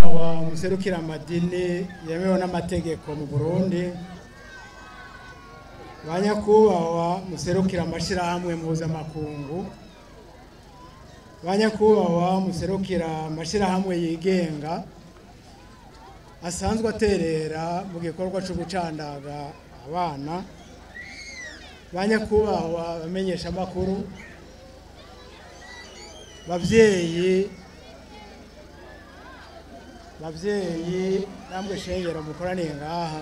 Nyakubahwa muserukira amadini yemewe n'amategeko mu Burundi, banyakubahwa muserukira amashirahamwe mpuzamakungu, banyakubahwa muserukira amashirahamwe yigenga asanzwe aterera mu gikorwa cyo gucandaga abana, banyakubahwa bamenyesha amakuru, bavyeyi namwe shengero mukoraniye ngaha,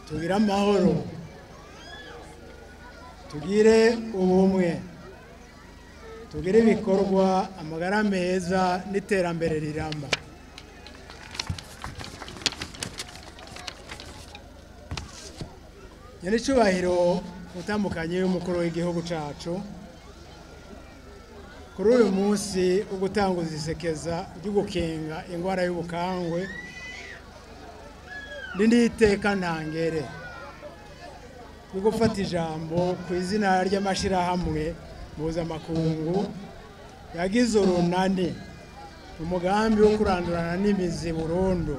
tugire amahoro, tugire ubumwe, tugire ibikorwa, amagara meza n'iterambere riramba. Nyenicubahiro utandukanye y'umukuru w'igihugu cacu, kuri uyu munsi wo gutanguza isekeza ryo gukinga ingwara y'ubukangwe n'iteka ntangere yo gufata ijambo ku izina ry'amashirahamwe mpuzamakungu yagize urunani umugambi wo kurandurana n'imizi burundu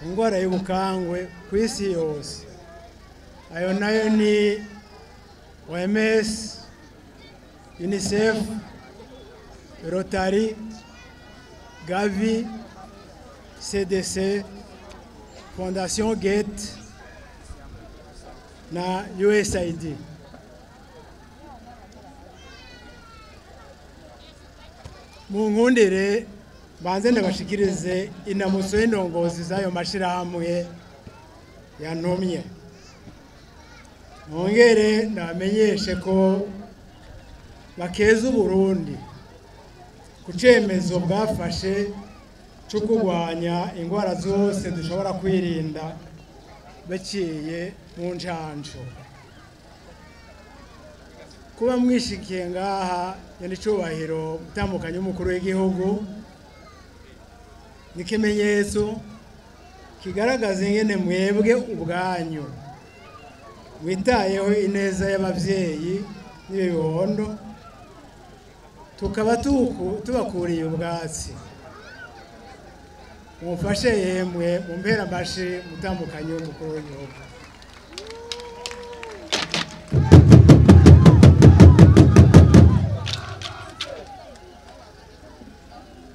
ingwara y'ubukangwe ku isi yose. Ayo nayo ni OMS, UNICEF, Rotary, Gavi, CDC, Fondation Gates na USAID. Mu nkundire banze ndabashikirize inamutso y'indongozi z'ayo mashirahamwe yantumye, nongere ndabamenyeshe ko bakeza Uburundi ku cemezo bwafashe cyo kurwanya ingwara zose dushobora kwirinda baciye mu ncanco. Kuba mwishikiye ngaha nyenicubahiro mutandukanye umukuru w'igihugu ni ikimenyetso kigaragaza ingene mwebwe ubwanyu mwitayeho ineza y'abavyeyi n'ibibondo, tukaba tubakuriye ubwatsi. Mumfashe yemwe mumpera amashi mutandukanye w'umukuru w'igihugu.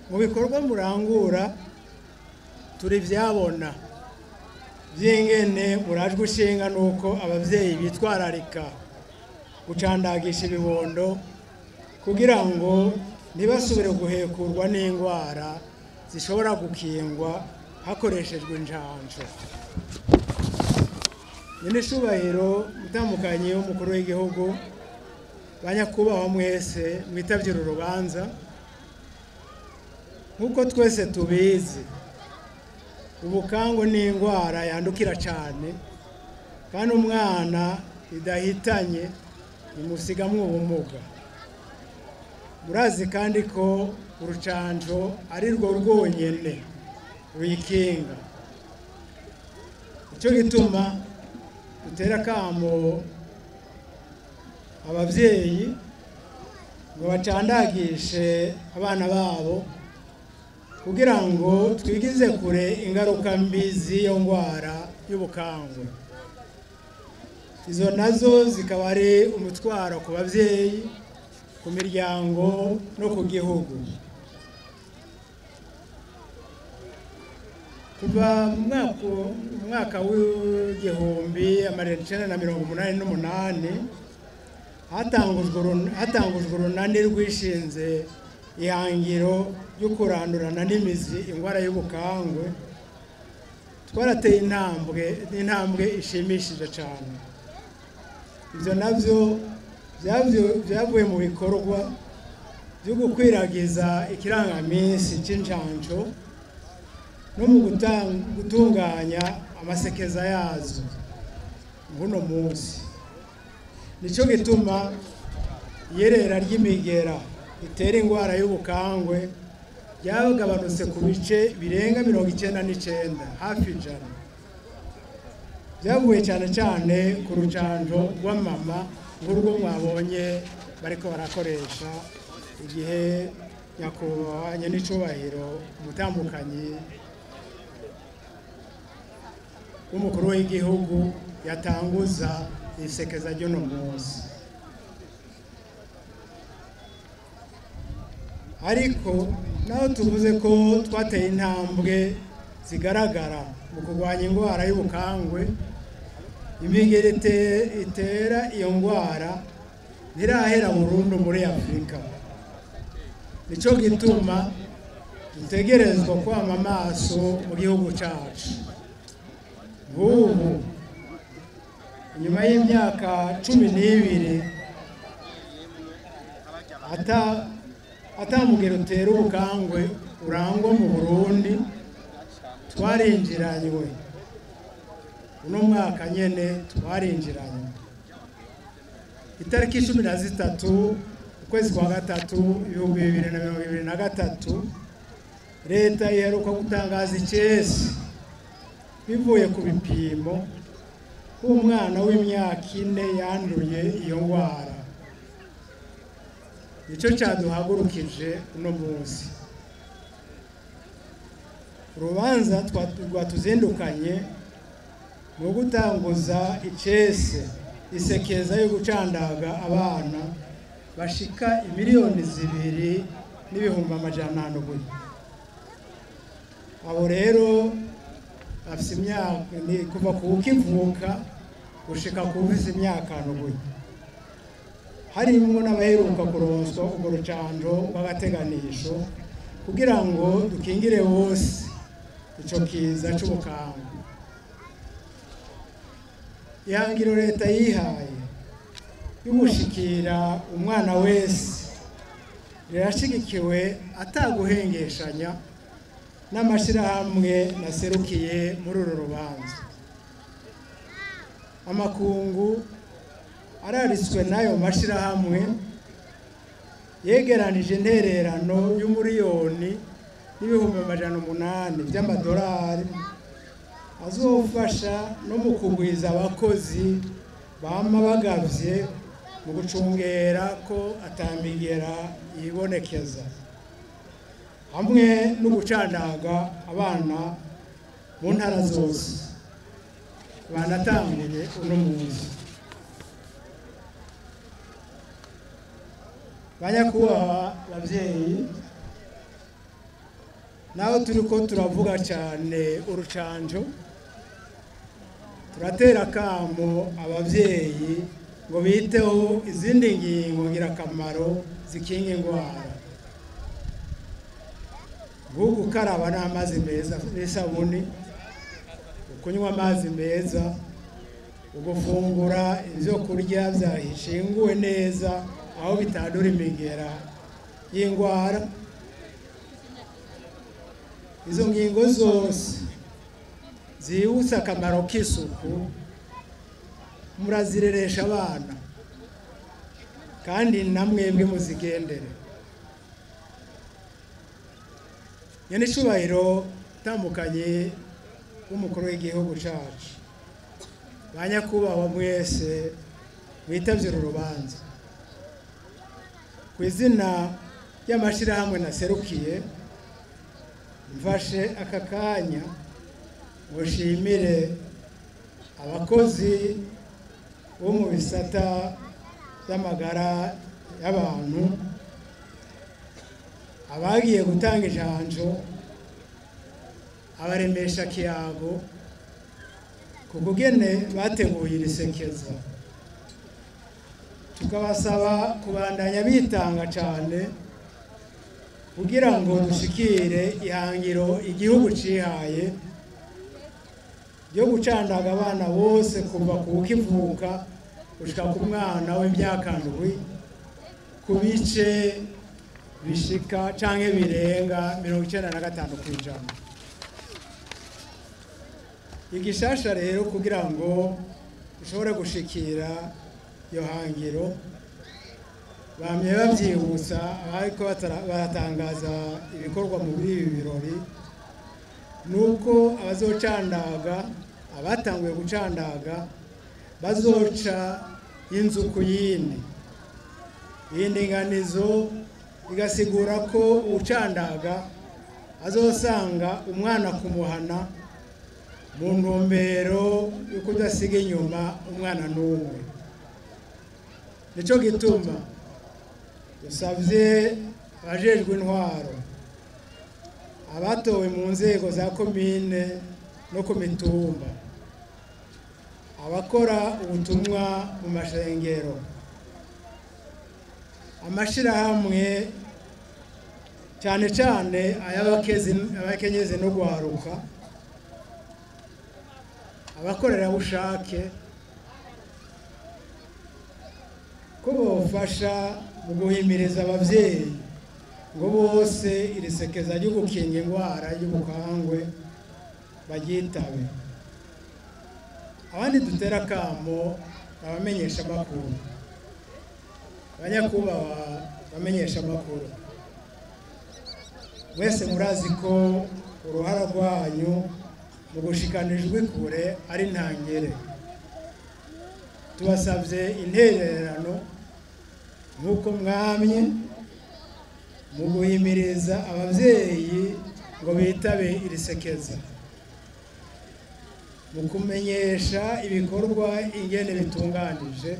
Mu bikorwa murangura turi vyabona vy'ingene murajwe ushinga nuko abavyeyi bitwararika gucandagisha ibibondo kugira ngo ntibasubire guhekurwa n'ingwara zishobora gukingwa hakoreshejwe injanjo. Nyenicubahiro mutandukanye w'umukuru w'igihugu, banyakubahwa mwese mwitavye uru rubanza, nkuko twese tubizi ubukangwe ni ingwara yandukira cyane kandi umwana idahitanye imusigamwo ubumuga. Murazi kandi ko urucanjo ari rwo rwonyene ruyikinga. Icyo gituma dutera akamo abavyeyi ngo bacandagishe abana babo kugira ngo twigize kure ingaruka mbi z'iyo ngwara y'ubukangwe. Izo nazo zikaba ari umutwaro ku bavyeyi, ku miryango no ku gihugu. Kuva mu mwaka w'1988 hatangujwe urunani rwishinze ihangiro ryo kurandurana n'imizi ingwara y'ubukangwe. Twarateye intambwe ishimishije cyane. Ivyo navyo byavuye mu bikorwa byo gukwiragiza ikirangaminsi c'incanco no mu gutunganya amasekeza yazo nguno munsi. Nico gituma iyerera ry'imigera itera ingwara y'ubukangwe ryagabanutse ku bice birenga 99, hafi 100. Byavuye cyane cyane ku rucanjo rw'amama nk'urwo mwabonye bariko barakoresha igihe Nyakubahwa nyenicubahiro umutambukanyi w'umukuru w'igihugu yatanguza isekeza ry'uno munsi. Ariko naho tuvuze ko twateye intambwe zigaragara mu kurwanya indwara y'ubukangwe, imigera itera iyo ndwara ntirahera burundu muri Afurika. Nico gituma dutegerezwa kwama amaso mu gihugu cacu. Nk'ubu inyuma y'imyaka 12 atamugero utera ubukangwe urangwa mu Burundi, twarinjiranywe uno mwaka nyene, twarinjiranywe itariki 13 ukwezi kwa gatatu 2023. Leta iheruka gutangaza icesi bivuye ku bipimo ko umwana w'imyaka 4 yanduye iyo ndwara. Nicyo cyaduhagurukije uno munsi. Urubanza rwatuzindukanye ni ugutanguza icese isekeza yo gucandaga abana bashika 2,700,000. Abo rero bafise imyaka ni kuva ku kivuka gushika ku bafise imyaka 7, harimwo n'abaheruka kuronswa urwo rucanco rw'agateganisho kugira ngo dukingire bose ico kiza c'ubukangwe. Ihangiro leta yihaye y'ugushikira umwana wese rirashigikiwe ataguhengeshanya n'amashirahamwe naserukiye muri uru rubanza. Amakungu araritswe n'ayo mashirahamwe yegeranije intererano y'1,800,000 by'amadolari azofasha no mu kugwiza abakozi bama bagavye mu gucungera ko atambigera yibonekeza, hamwe no gucandaga abana mu ntara zose banatanguye uno munsi. Banyakubahwa bavyeyi, naho turiko turavuga cyane urucanjo, turatera akamo abavyeyi ngo biteho izindi ngingo ngirakamaro zikinga indwara, nko gukaraba n'amazi meza n'isabuni, ukunywa amazi meza, ugufungura ivyo kurya vyahishinguwe neza aho bitandura imigera y'indwara. Izo ngingo zose zibutsa akamaro k'isuku murazireresha abana, kandi namwebwe muzigendere. Nyenicubahiro tambukanye w'umukuru w'igihugu cacu, banyakubahwa mwese mwitavye uru rubanza, ku izina ry'amashirahamwe naserukiye, mfashe aka kanya ngo nshimire abakozi bo mu bisata by'amagara y'abantu, abagiye gutanga ijanjo, abaremesha kiyago ku kugene bateguye iri sekeza. Tukabasaba kubandanya bitanga cyane kugira ngo dushikire ihangiro igihugu cihaye ryo gucandaga abana bose kuva ku kivuka gushika ku mwana w'imyaka 7 ku bice bishika canke birenga 95%. Igishasha rero kugira ngo ushobore gushikira iyo hangiro, bamye bavyibutsa ariko baratangaza ibikorwa muri ibi birori, nuko abazocandaga, abatanguye gucandaga bazoca inzu ku yindi. Iyi ndinganizo Bigasigura ko ucandaga azosanga umwana kumuhana mu ntumbero yo kudasiga inyuma umwana n'umwe. Nico gituma dusavye abajejwe intwaro, abatowe mu nzego za komine no ku mitumba, abakora ubutumwa mu mashengero, amashirahamwe cyane cyane ay'abakenyezi no guharuka, abakorerabushake, ko bofasha mu guhimiriza abavyeyi ngo bose iri sekeza ryo gukinga indwara y'ubukangwe baryitabe. Abandi dutera akamo abamenyesha amakuru, abanyakubaha bamenyesha amakuru, mwese murazi ko uruhara rwanyu mu gushikana ijwi kure ari ntangere. Tubasabye intererano nk'uko mwamye mu guhimiriza abavyeyi ngo bitabe iri sekeza, mu kumenyesha ibikorwa ingene bitunganije.